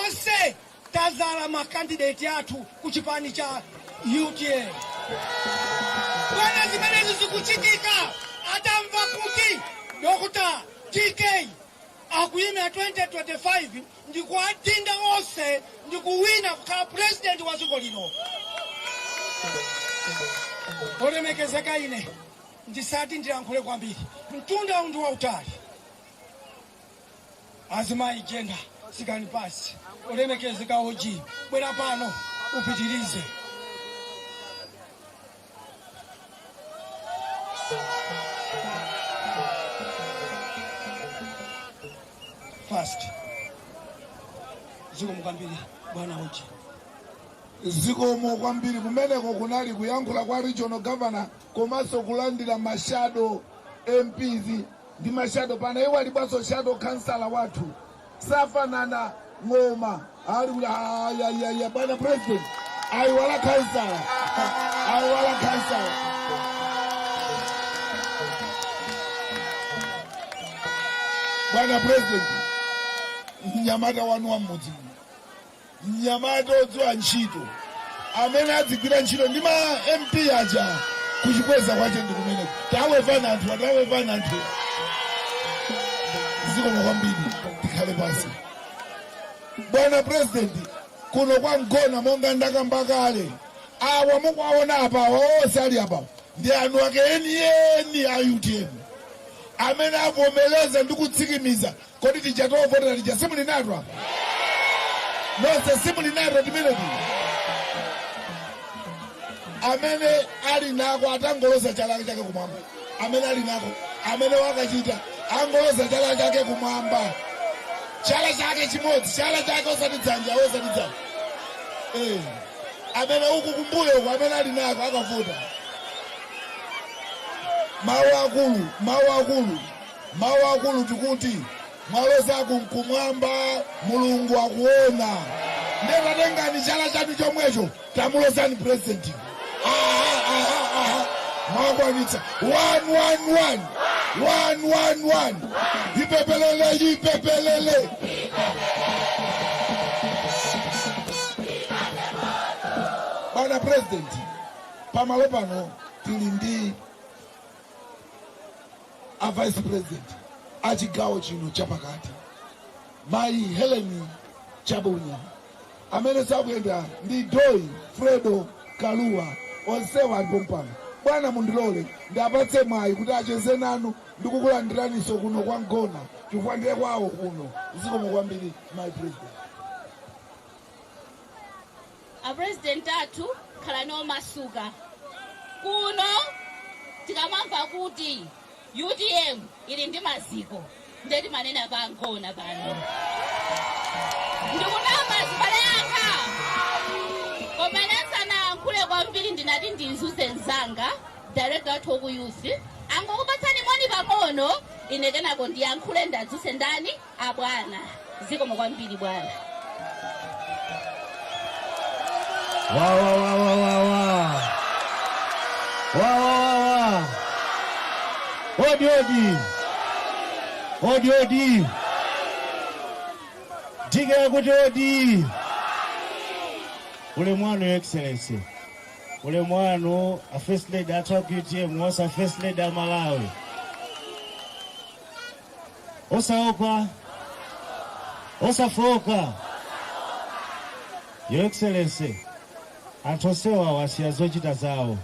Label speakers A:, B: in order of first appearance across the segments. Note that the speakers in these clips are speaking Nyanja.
A: Tonse tazala makandidate athu ku chipani cha UTM. Bwana, zimenezi zikuchitika atamva kuti Dr. DK akuyimira 2025 ndikuadinda onse ndikuwina kukhala president wa dziko lino. Olemekezeka, ine ndisati ndilankhule kwambiri, mtunda uwu ndi wautali. Azimayi jenda sikani pasi. Olemekezeka OG, bwera pano upitirize. Fast. Zikomo kwambiri, bwana OG.
B: Zikomo kwambiri. Kumeneko kunali kuyankhula kwa regional governor komanso kulandira ma shadow MPs ndi ma shadow pana. Iwo alibwanso shadow councillor wathu Safanana Ng'oma ali kuti ayayaya. Bwana president, ayiwala councillor, ayiwala councillor. Bwana president, mnyamata wanu wa mmudzi muno, mnyamata odziwa ntchito amene adzigwira ntchito ndi ma MP aja kuchikweza kwache ndi kumeneko. Tawevani anthu, tawevani anthu. Zikomo kwambiri, tikhale pansi. Bwana president, kuno kwa Mgona, monga ndakamba kale, awa mukuwaona apa, awa onse ali apa ndi anu ake enieni a UTM amene avomereza ndi kutsikimiza. Kodi tija tovotera tija simuli nato apa nonse? Simuli nato timene tija? Amene ali nako atangoloza chala chake kumwamba. Amene ali nako, amene wakachita, angoloza chala chake kumwamba, chala chake chimodzi, chala chake, osati dzanja, osati dzanja. Amene uku kumbuyo uku, amene ali nako akavota. Mawu akulu, mawu akulu, mawu akulu, tikuti mwalozaku nkumwamba, Mulungu akuona. Ndiye tatengani chala chanu chomwecho, tamulozani president. Aha, aha, aha, mwakwanitsa 1 1 1 1 1 1. Ipepelele, ipepelele. Bwana president, pamalo pano tili ndi a vice president a chigawo chino chapakati, mayi Helen Chabunya, amene sakuyenda ndi Doi Fredo Kaluwa. Onsewa alipo mpano. Bwana, mundilole ndiapatse mwayi kuti acheze nanu ndikukulandiraninso kuno kwa Mgona, chifukwa ndiye kwawo kuno. Zikomo kwambiri, my president.
C: Apurezidenti athu, khalani omasuka. Kuno tikamamva kuti UTM ili ndi maziko, ndiye timanena pa Mgona pano. Ndikunama, zibale anga? Koma ndisanayankhule kwambiri, ndinati ndinzuze mzanga, director wathu waku youth, angokupatsani moni pang'ono. Ine kenako ndiyankhule, ndadzuse ndani, abwana. Zikomo kwambiri, bwana.
D: Wa wa wa wa wa wa. Wa wa wa wa. Odi odi. Odi odi. DK kuti odi. Ulemu wanu, Your Excellency. Ulemu wanu, a First Lady athu aku UTM, onse First Lady a Malawi. Osaopa, osafoka. Your Excellency, anthu onsewa wasiya zochita zawo,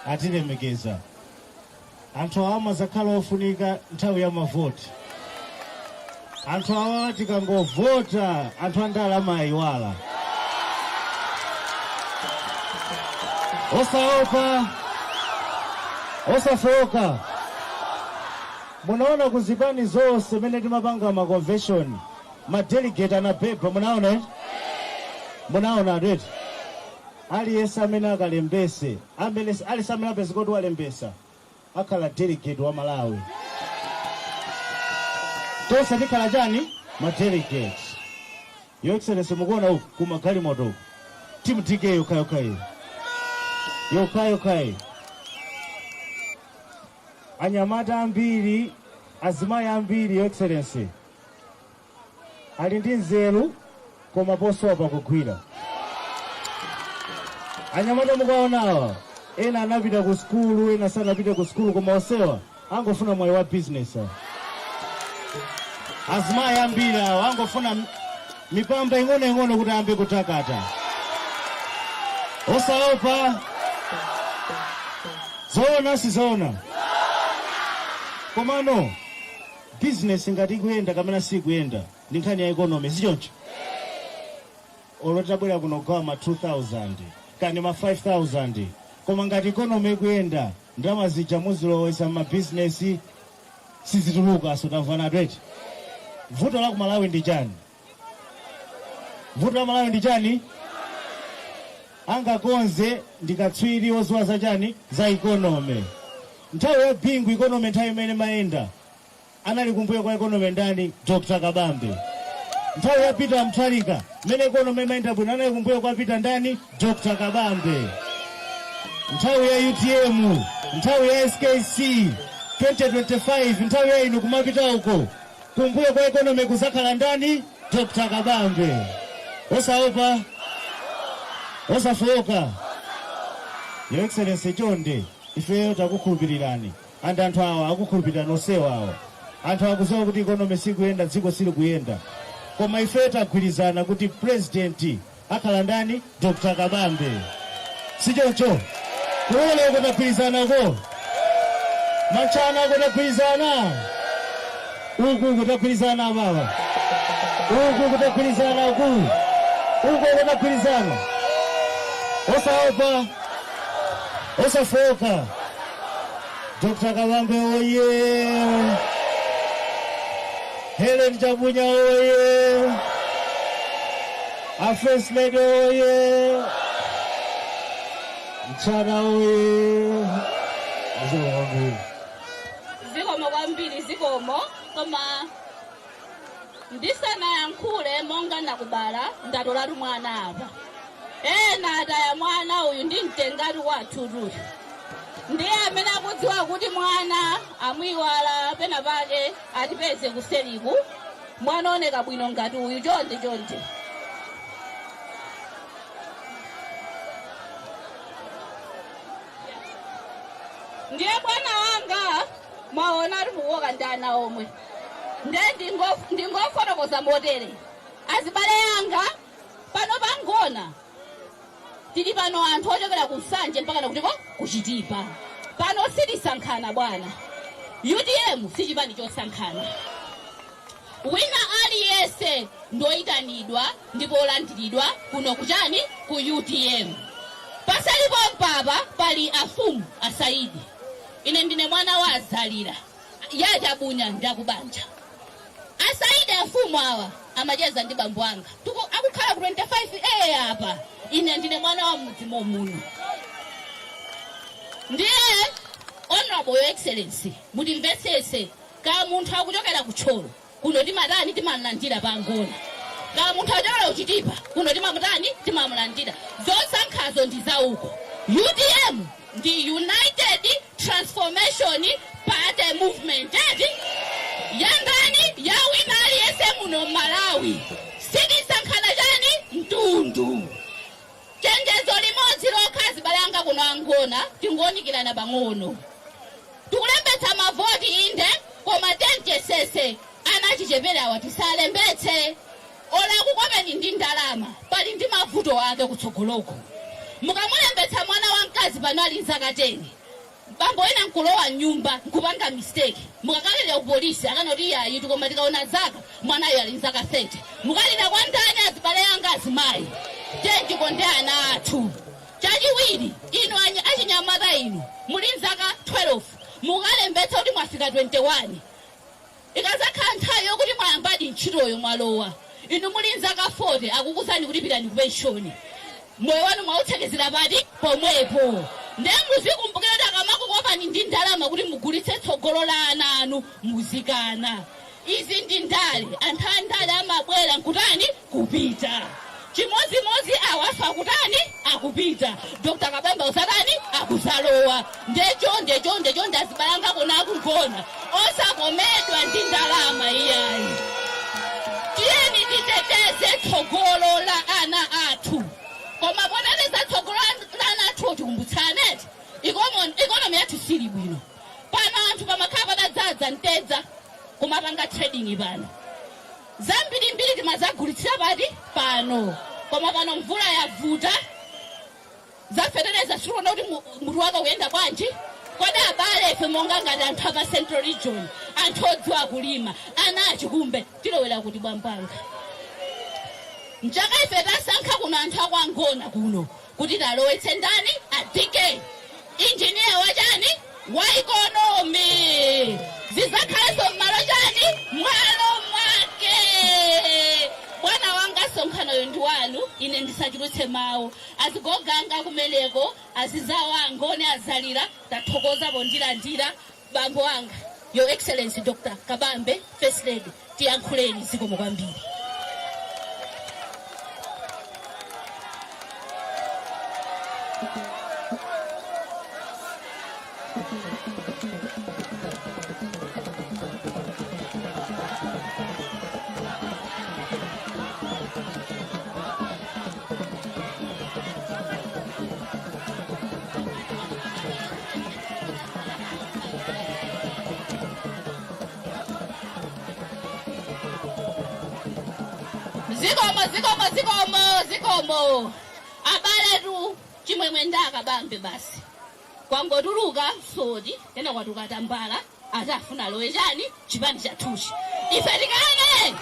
D: atilemekeza. Anthu awa amazakhala ofunika nthawi ya mavoti. Anthu awa tikangovota, anthu andale amayiwala. Osaopa, osafoka. Munaona kuzipani zonse mene timapanga ma convention, ma delegate anabeba. Munaona eti? Munaona eti? Aliyense amene akalembese, amene aliyense amene apeza kuti walembesa akhala delegate wa Malawi. Tonse tikhala chani? Ma delegate. Your Excellency, mukuona uku kumagalimoto uku, team DK yokhayokhayi, yokhayokhayi. Anyamata ambiri, azimayi ambiri, Your Excellency, ali ndi nzeru. Koma posowa pakugwira. Anyamata mukaonawa, ena anapita ku sukulu, ena sanapite ku sukulu, koma onsewa angofuna mwayi wa business awa. Azimayi ambiri awa angofuna mipamba ing'onoing'ono kuti ayambe kutakata. Osaopa. Zoona sizoona? Komano business ngati ikuyenda kapena sikuyenda ndi nkhani ya economy, sichoncho? Olo tabwera kuno kugawa ma 2000 kani ma 5000, koma ngati economy ikuyenda, ndalama zija muzilowesa m'mabizinesi, sizituluka. So tamvana eti? Vuto la ku Malawi ndi chani? Vuto la Malawi ndi chani? Angakonze ndi katswiri woziwa za chani? Za economy. Nthawi ya Bingu, economy nthawi imene mayenda, anali kumbuyo kwa economy ndani? Dr Kabambe. Nthawi ya Peter Mutharika, mmene economy imayenda bwino, anali kumbuyo kwa Peter ndani? Dr Kabambe. Nthawi ya UTM, nthawi ya SKC, 2025, nthawi ya inu kumapita uko, kumbuyo kwa economy kuzakhala ndani? Dr Kabambe. Osaopa, osafoka. Your Excellency, chonde, ifeyo takukhulupirirani, and anthu awa akukhulupirirani onsewa awa. Anthu akuziwa kuti economy sikuyenda, dziko silikuyenda, koma ifeyo tagwirizana kuti president akhala ndani? Dr Kabambe, sichoncho? Kulole uko tagwirizanako, machana ako tagwirizana, uku kutagwirizana, baba, uku kutagwirizana, uku uko kutagwirizana. Osaopa, osafoka. Dr Kabambe oye! Helen Chabunya oye! A First Lady oye! Mchana oye! Zikomo.
C: Zikomo kwambiri, zikomo. Koma ndisanayankhule, monga nakubala, ndatolatu mwana apa. Ena ataya mwana uyu ndi mtengati wathutuyu, ndiye amene akudziwa kuti mwana amwiwala pena pake, atipeze kuseliku. Mwana oneka bwino ngati uyu, chonde chonde. Ndiye bwana wanga, mwaona ali mukuoka ndi ana omwe. Ndiye ndingofotokoza motere: azibale yanga, pano pangona tili pano anthu ochokera ku Nsanje mpaka nakutiko kuchitipa. Pano sitisankhana, bwana. UTM si chipani chosankhana. Wina aliyense ndoyitanidwa ndipo olandiridwa kuno kuchani? Ku UTM. Pasalipo mpapa pali afumu asaidi. Ine ndine mwana wa Azalira yachabunya, ndakubanja asaidi. Afumu awa amacheza ndi bambo anga. Akukhala ku 25 A apa. Ine ndine mwana wa mudzi muno. Ndiye Honorable Your Excellency, mutimvetsetse. Ka munthu akuchokera kutcholo, kuno timatani? Timamulandira pangona. Ka munthu akuchokera kuchitipa, kuno timamutani? Timamulandira. Zosankhazo ndi zauko. UTM ndi United Transformation Party movement eti yandani? Ya wina aliyense muno Malawi. Sitisankhana chani? Mtundu. Chenjezo limodzi lokha, azibale anga kuno angona, tingonikirana pang'ono. Tikulembetsa mavoti, inde, koma tenchesese ana achichepere awa tisalembetse. Ola akukopeni ndi ndalama, pali ndi mavuto ake kutsogoloko. Mukamulembetsa mwana wamkazi pano ali nzaka 10, bambo ena nkulowa nyumba nkupanga mistake, mukakalira ku polisi akanoti iyayi, koma tikaona zaka mwanayo ali nzaka 30, mukalira kwa ndani? Azibale anga azimayi, tikonde ana athu. Chachiwiri, inu achinyamata, inu muli nzaka 12, mukalembetsa kuti mwafika 21, ikazakhala nthawi yokuti mwayambadi ntchitoyo, mwalowa, inu muli nzaka 40, akukuzani kuti pitani ku penshoni, moyo wanu mwautsekezera pati? Pomwepo. Ndiye muzikumbukira kuti akamakukopani ndi ndalama kuti mugulitse tsogolo la ana anu, muzikana. Izi ndi ndale. Anthu a ndale amabwera nkutani? Kupita. Chimodzimodzi awaso akutani? Akupita. Dr Kabambe usatani? Akuzalowa. Ndechonde chonde chonde, azibalanga kona akugona, osakomedwa ndi ndalama iyayi. Tiyeni titeteze tsogolo. Timadzadza mtedza kumapanga trading pano, zambirimbiri timadzagulitsira pati pano. Koma pano mvula yavuta, zafetereza sitiona kuti mutu wake kuyenda bwanji. Kodi abale, ife monga ngati anthu apa Central Region, anthu odziwa kulima, ana achikumbe, tilowera kuti bwambanga? Mchaka ife tasankha kuno anthu akwangona kuno kuti talowetse ndani? A DK, injiniya wachani? Wa economy. Zidzakhalenso m'malo chani? Mwalo mwake. Bwana wanga, sonkhanoyo ndi wanu, ine ndisachulutse mawu. Azigoganga kumeneko, azizawo angone azalira, tathokoza pondilandira. Bambo wanga, Your Excellency Dr Kabambe, First Lady, tiyankhuleni. Zikomo kwambiri. Zikomo, zikomo, zikomo, zikomo. Abaletu, chimwemwe ndakabambe basi. Kwangotuluka soti tena kwatuka tambala atafuna alowe chani? Chipani chathuchi. Ife tikane?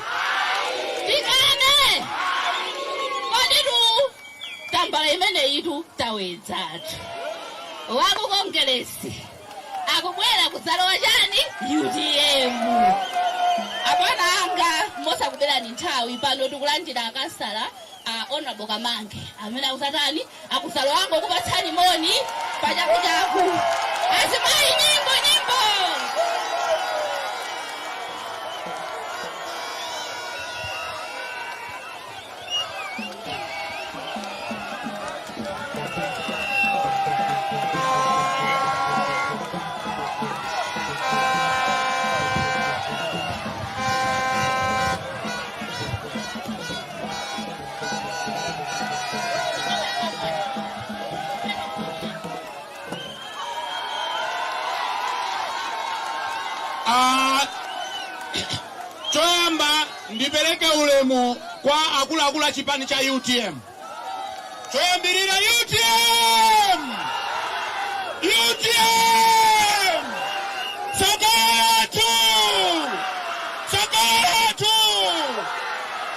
C: Tikane? Koditu tambala imeneyitu tawedzatu waku Congress akubwera kudzalowa chani? UTM. Apana anga, mosakuberani nthawi, pano tikulandira akansala a Honorable Kamange amene akuzatani, akuzalowango kupatsani moni pachakuchaku. Azimayi, nyimbo, nyimbo.
E: Choyamba ndipereke ulemu kwa akuluakulu a chipani cha UTM. Choyambirira, UTM, UTM! Sakatu, sakatu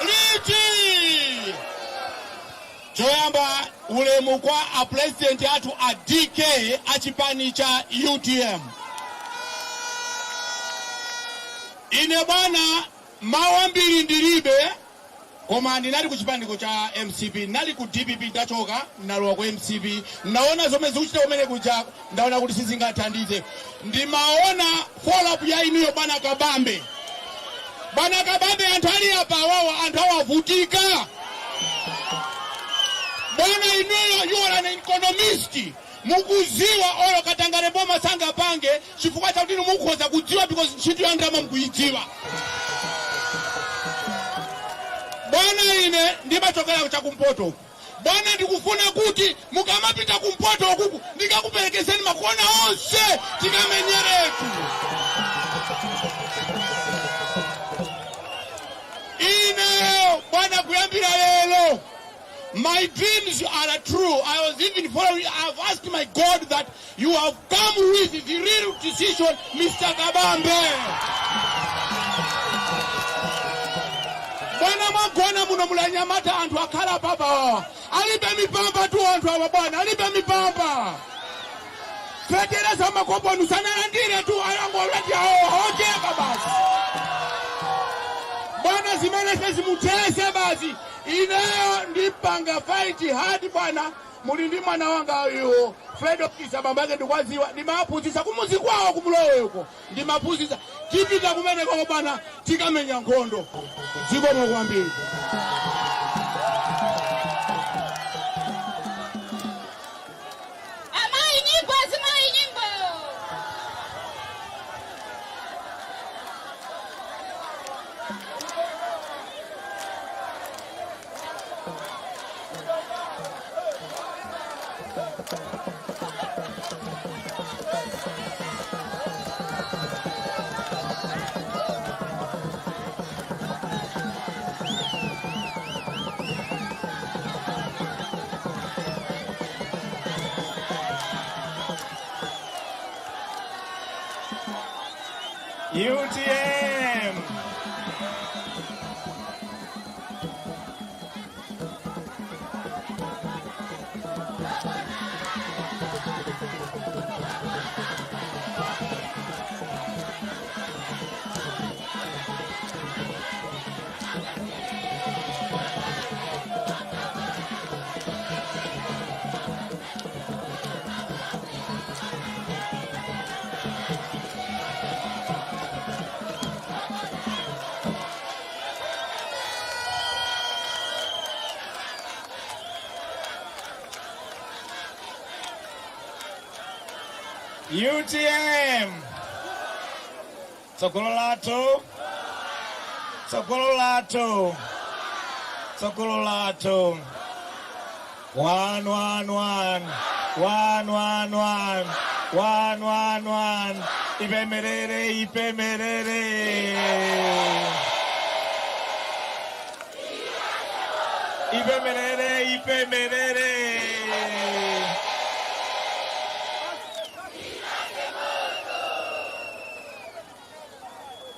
E: liti. Choyamba ulemu kwa apresidenti athu a DK a chipani cha UTM. Ine bwana, mawu ambiri ndilibe, koma ndinali ku chipaniko cha MCP, ndinali ku DPP, ndachoka ndalowa ku MCP. Ndaona zomwe zikuchita kumene kuja, ndaona kuti sizingathandize. Ndimaona follow up ya inuyo, bwana Kabambe. Bwana Kabambe, anthu ali apa awawa, anthu awavutika. Bwana, inuyo, you are an economist, mukuziwa olo katangale boma sangapange chifukwa chakuti inu mukhoza kudziwa because ntchito ya ndalama mukuyidziwa. Bwana, ine ndimachokera chakumpoto. Bwana, ndikufuna kuti mukamapita kumpoto ukuku ndikakuperekezeni makona onse, tikamenyeretu. Ine bwana, kuyambira lero, my dreams are true. I was even following. I've asked my God that you have come with the real decision, Mr. Kabambe. Bwana, mwagona muno mulanyamata, anthu akhala papa awa alibe mipamba tu. Anthu awa bwana alibe mipamba. Fetereza makoponi sanalandire tu, angolati awo ochepa basi. Bwana, zimene sezimuthese basi. Ineyo ndipanga fight hard. Bwana, muli ndi mwana wanga uyo Fred Kisa, bambo ake ndikwaziwa, ndimaphunzitsa kumuzi kwawo kumulowe uko, ndimaphunzitsa. Tipita kumene koko bwana, tikamenya nkhondo. Zikomo kwambiri.
C: Amayi, nyimbo! Azimayi, nyimbo!
F: UTM. UTM. Tsogolo lathu. Tsogolo lathu. Tsogolo lathu. 1 1 1 1 1 1 1 1 1. Ipemerere, ipemerere. Ipemerere, ipemerere.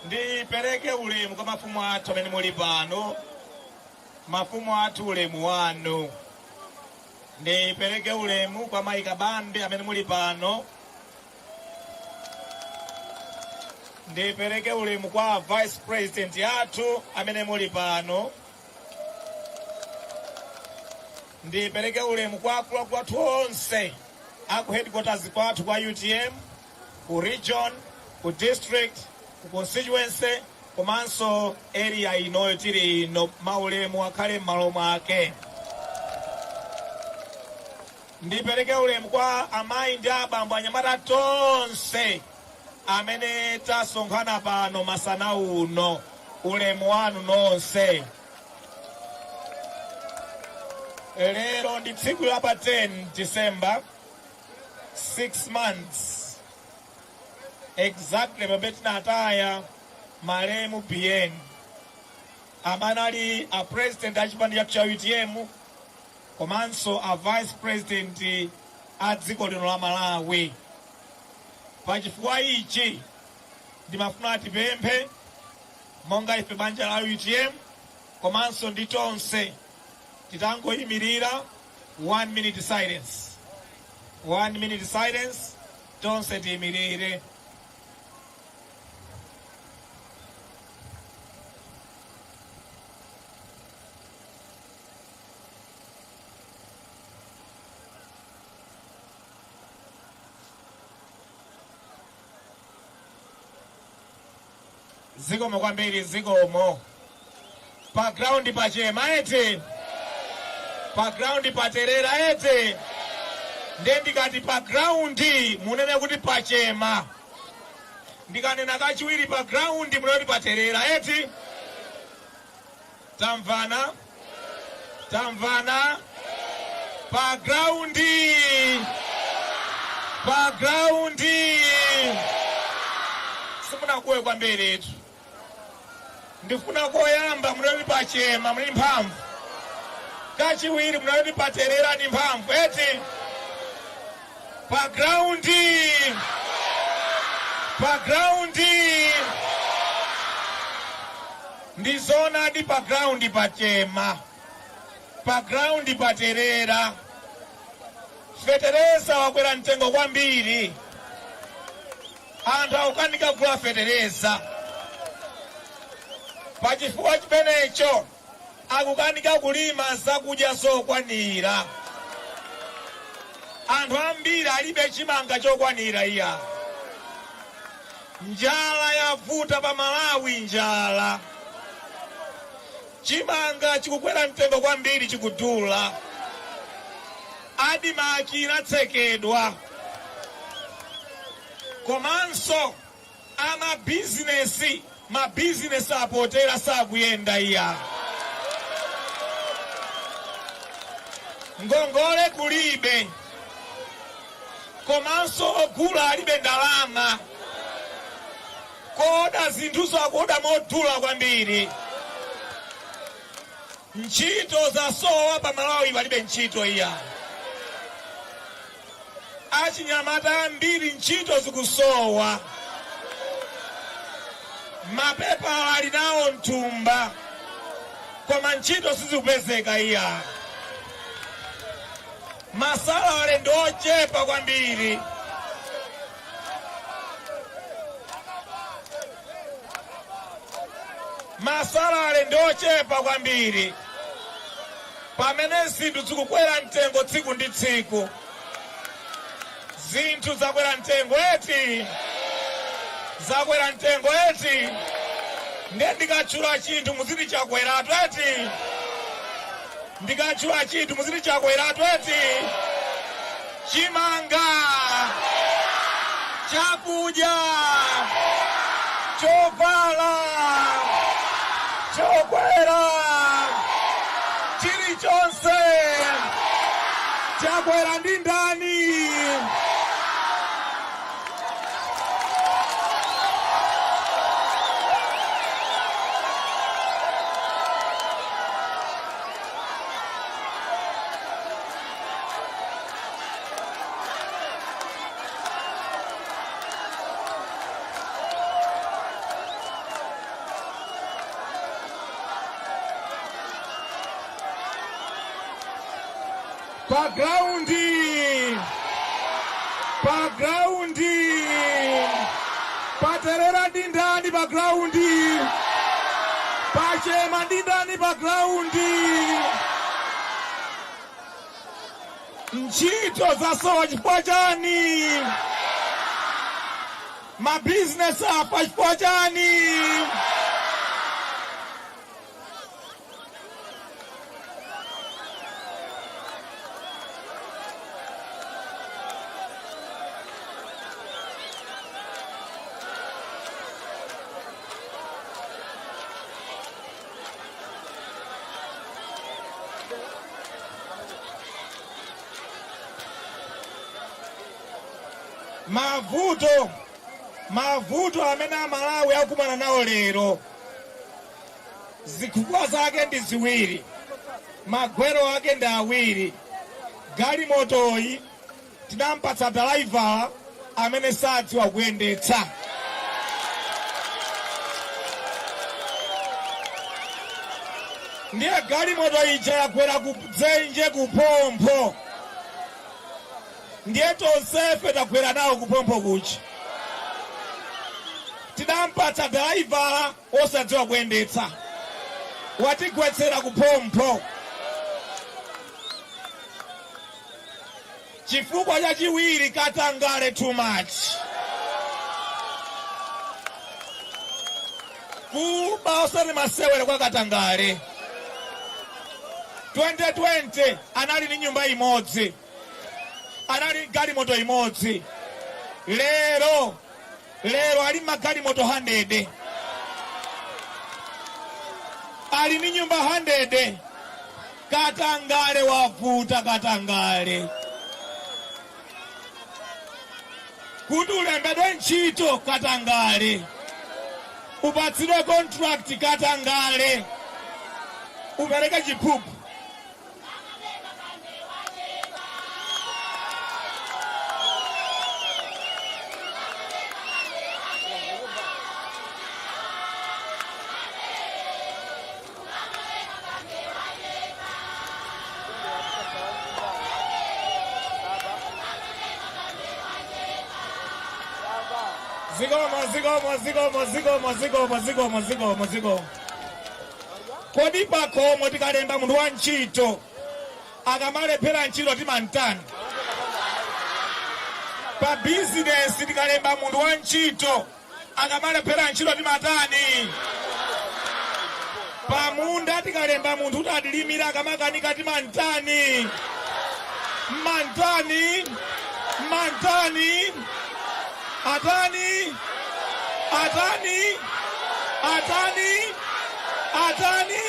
F: Ndipereke ulemu kwa mafumu athu amene muli pano. Mafumu athu, ulemu wanu. Ndipereke ulemu kwa mayi Kabambe amene muli pano. Ndipereke ulemu kwa vice president athu amene muli pano. Ndipereke ulemu kwa akuluakulu athu onse aku headquarters kwathu kwa UTM, ku region, ku district, ku constituency, komanso area inoyo tili ino. Maulemu akhale m'malo mwake. Ndipereke ulemu kwa amayi ndi abambo, anyamata tonse amene tasonkhana pano masana uno. Ulemu wanu nonse. Lero ndi tsiku la pa 10 December, 6 months exactly pamene tinataya malemu BN, amene ali a president a chipani chathu cha UTM komanso a vice president a dziko lino la Malawi. Pachifukwa ichi ndimafuna tipemphe monga ife banja la UTM komanso ndi tonse titangoyimirira, one minute silence, one minute silence. Tonse tiyimirire. Zikomo kwambiri, zikomo. Pa ground pachema eti? Pa ground paterera eti? Nde ndikati pa ground munene kuti pachema. Ndikanena kachiwiri pa ground munene kuti paterera eti? Tamvana, tamvana. Pa ground, pa ground. Simunakuwe kwambiri etu. Ndifuna koyamba munene kuti pachema muli mphamvu, kachiwiri munene kuti paterera ni mphamvu eti? Pa ground, pa ground. Ndizonadi, pa ground pachema, pa ground paterera. Fetereza wakwera mtengo kwambiri, anthu akukanika kugula fetereza. Pachifukwa chimenecho akukanika kulima zakudya zokwanira. Anthu ambiri alibe chimanga chokwanira iya. Njala yavuta pa Malawi, njala. Chimanga chikukwera mtengo kwambiri, chikudula. ADMARC inatsekedwa. Komanso amabizinesi, mabizinesi apotera, sakuyenda iya. Ngongole kulibe, komanso ogula alibe ndalama. Koda zinthuzo akuoda modula kwambiri. Ntchito zasowa pa Malawi, palibe ntchito iya. Achinyamata ambiri ntchito zikusowa. Mapepala ali nawo mthumba, koma ntchito sizikupezeka iya. Ma salary ndi ochepa kwambiri. Ma salary ndi ochepa kwambiri pamene zinthu zikukwera mtengo tsiku ndi tsiku. Zinthu zakwera mtengo eti, zakwera mtengo eti. Ndiye ndikatchula chinthu muziti chakweratu eti, ndikatchula chinthu muziti chakweratu eti. Chimanga, chakudya, chovala, chokwera, chilichonse chakwera ndi ndani? Pa ground, pa ground paterera ndi ndani? Pa ground pachema ndi ndani? Pa ground ntchito zasowa chifukwa chani? Mabizinesi afa chifukwa chani? Mavuto amene Amalawi akumana nawo lero, zifukwa zake ndi ziwiri, magwero ake ndi awiri. Galimotoyi tinampatsa dalaivala amene sadziwa kuyendetsa. Ndiye galimoto ija yagwera ku dzenje, kuphompho. Ndiye tonsefe tagwera nawo kuphompho kuchi. Tidampatsa dalaivala osadziwa kuyendetsa, watigwetsera kuphompho. Chifukwa chachiwiri, katangale too much, kuba osati masewera kwa katangale. 2020 anali ndi nyumba imodzi, anali galimoto imodzi. Lero ali magalimoto 100, ali ndi nyumba 100. Katangale wavuta. Katangale, kuti ulembedwe ntchito katangale, upatsidwe contract katangale, upereke chiphuphu. Zikomo, zikomo, zikomo, zikomo, zikomo, zikomo, zikomo, zikomo. Kodi pakhomo tikalemba munthu wa ntchito, akamalephera ntchito timantani? Pa bizinesi tikalemba munthu wa ntchito, akamalephera ntchito timatani? Pamunda tikalemba munthu kuti atilimira, akamakanika timantani? Mantani, mantani, atani, atani, atani, atani?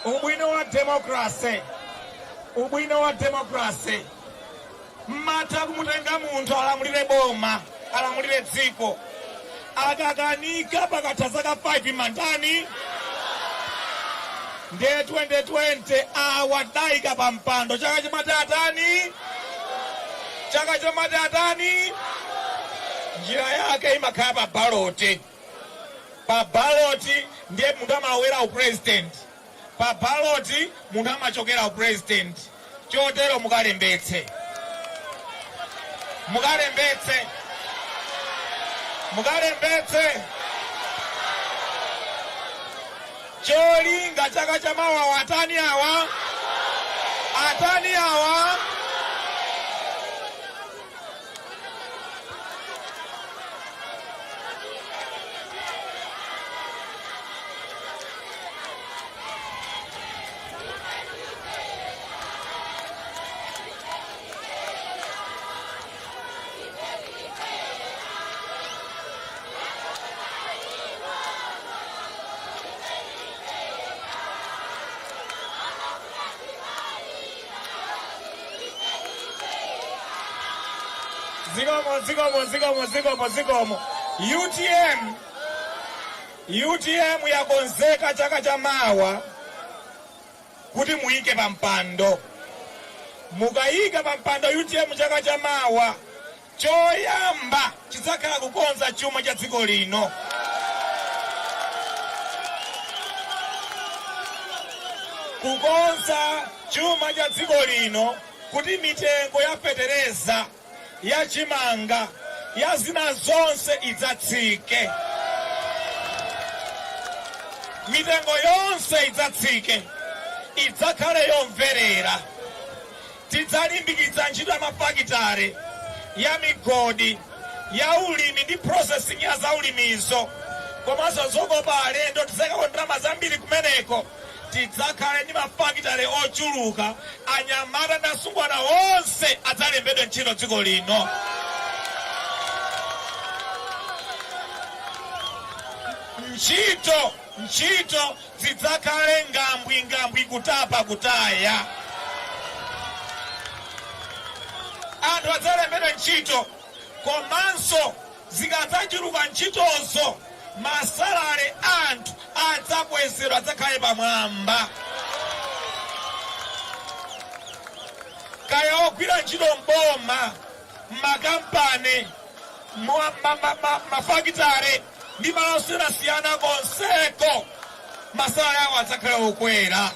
F: Ubwino wa democracy, Ubwino wa democracy, mmatha kumutenga munthu alamulire boma, alamulire dziko, akakanika pakatha zaka 5 mandani. Ndiye 2020 awa tayika pa mpando, chaka chimati atani? Chaka chimati atani? Njira yake imakhala pa ballot. Pa ballot ndiye munthu amalowera upresident, pa ballot munthu amachokera upresident. Chotero mukalembetse, mukalembetse, mukalembetse. Cholinga chaka chamawa atani awa? Atani awa? Zikomo, zikomo, zikomo, zikomo, zikomo. UTM, UTM yakonzeka chaka cha mawa kuti muyike pa mpando. Mukayika pa mpando UTM chaka cha mawa, choyamba chidzakhala kukonza chuma cha dziko lino. Kukonza chuma cha dziko lino kuti mitengo ya fetereza, ya chimanga, ya zina zonse idzatsike. Mitengo yonse idzatsike, idzakhale yomverera. Tidzalimbikitsa ntchito ya mafakitare, ya migodi, ya ulimi ndi processing ya zaulimizo, komanso zokopa alendo. Tidzayikako ndalama zambiri kumeneko. Tidzakhale ndi mafakitare ochuluka, anyamata ndi asungwana onse adzalembedwe ntchito dziko lino. Ntchito zidzakhale ngambwi ngambwi, kutapa kutaya. Anthu adzalembedwe ntchito, komanso zikadzachuluka ntchitozo, masalale anthu adzakwezedwa, adzakhale pamwamba. Kaya ogwira ntchito mboma, makampani, mafakitare ndi malo osiyanasiyana, konseko masalale awo adzakhale okwera.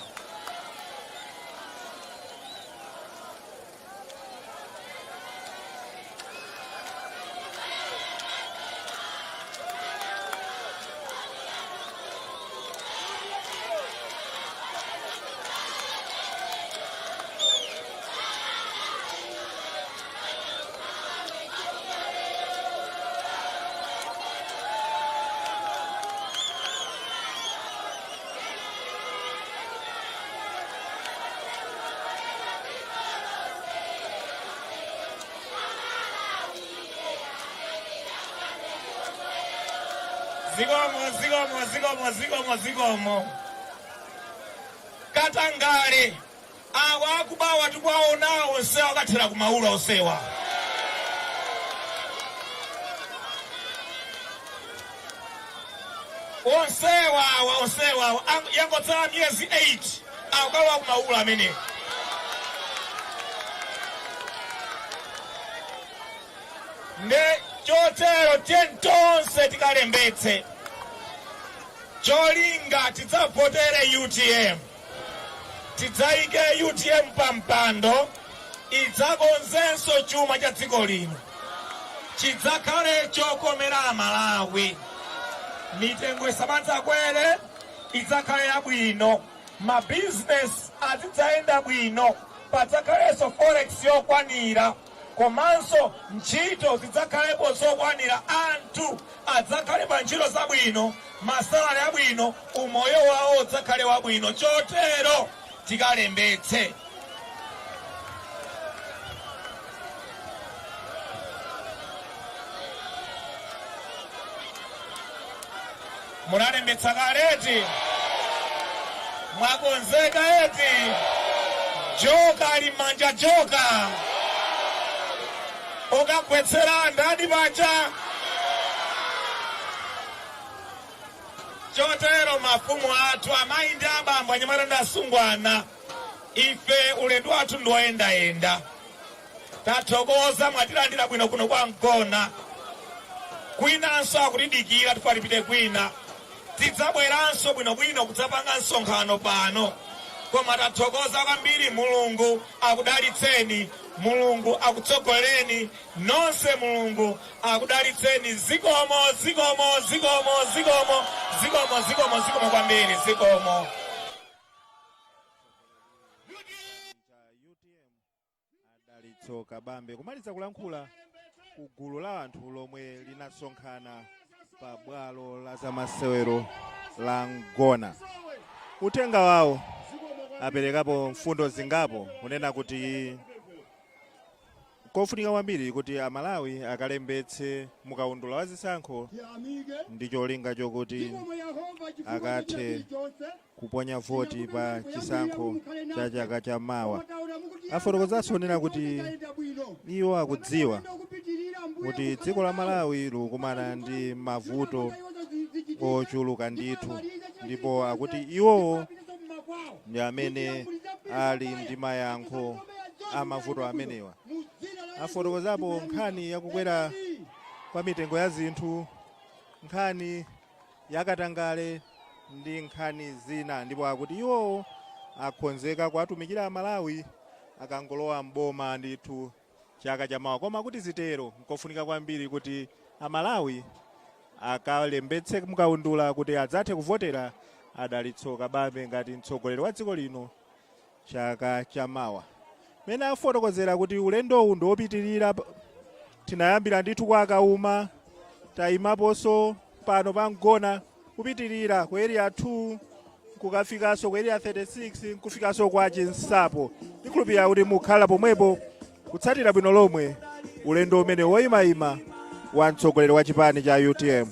F: Zikomo, zikomo, zikomo, zikomo, zikomo. Katangale, awa akubawa tikwaonawo onsewa akathera kumaula onsewa. Onsewa awa, onsewa awa, yangotsala miyezi 8 akukalowa kumaula amene. Nde chotero tiye tonse tikalembetse, cholinga tidzavotere UTM, tidzayike UTM pa mpando, idzakonzenso chuma cha dziko lino, chidzakhale chokomera Amalawi. Mitengo isamadzakwere, idzakhale yabwino, mabizinesi azidzayenda bwino, padzakhalenso forex yokwanira, komanso ntchito zidzakhalepo zokwanira, anthu adzakhale pa ntchito zabwino, masalale abwino, umoyo wawo udzakhale wabwino. Chotero tikalembetse. Munalembetsa kaleti? Mwakonzeka eti? Joka ali m'manja, joka okagwetsera ndani paja. Chotero mafumu athu, amayi ndi abambo, anyamata ndi asungwana, ife ulendo wathu ndi woyendayenda. Tathokoza, mwatilandira bwino kuno kwa Mgona. Kwinanso akutidikira, tifuna tipite kwina. Tidzabweranso bwinobwino kudzapanga msonkhano pano. Koma tathokoza kwambiri, Mulungu akudalitseni, Mulungu akutsogolereni nonse, Mulungu akudalitseni. Zikomo, zikomo, zikomo, zikomo, zikomo, zikomo, zikomo kwambiri, zikomo.
G: Dalitso Kabambe kumaliza kulankhula ku gulu la anthu lomwe linasonkhana pa bwalo la zamasewero la Ngona. Uthenga wawo aperekapo mfundo zingapo kunena kuti kofunika kwambiri kuti Amalawi akalembetse mukaundula wa zisankho ndi cholinga chokuti akathe kuponya voti pa chisankho cha chaka cha mawa. Afotokozanso kunena kuti iwo akudziwa kuti dziko la Malawi likukumana ndi mavuto ochuluka ndithu, ndipo akuti iwowo ndi amene ali ndi mayankho a mavuto amenewa. Afotokozapo nkhani yakukwera kwa mitengo ya zinthu, nkhani yakatangale ndi nkhani zina, ndipo akuti iwowo akonzeka kuwatumikira Amalawi akangolowa mboma ndithu chaka chamawa. Koma kuti zitero, nkofunika kwambiri kuti Amalawi akalembetse mukaundula kuti adzathe kuvotera Adalitso Kabambe ngati mtsogoleri wa dziko lino chaka chamawa. Mene afotokozera kuti ulendowu ndi wopitirira, tinayambira ndithu kwa Kauma, tayimaponso pano pa Mgona, kupitirira ku Area 2, kukafikanso ku Area 36, nkufikanso kwa Chinsapo. Ndikhulupirira kuti mukhala pomwepo kutsatira bwino lomwe ulendo umene woyimayima wa mtsogoleri wa chipani cha UTM.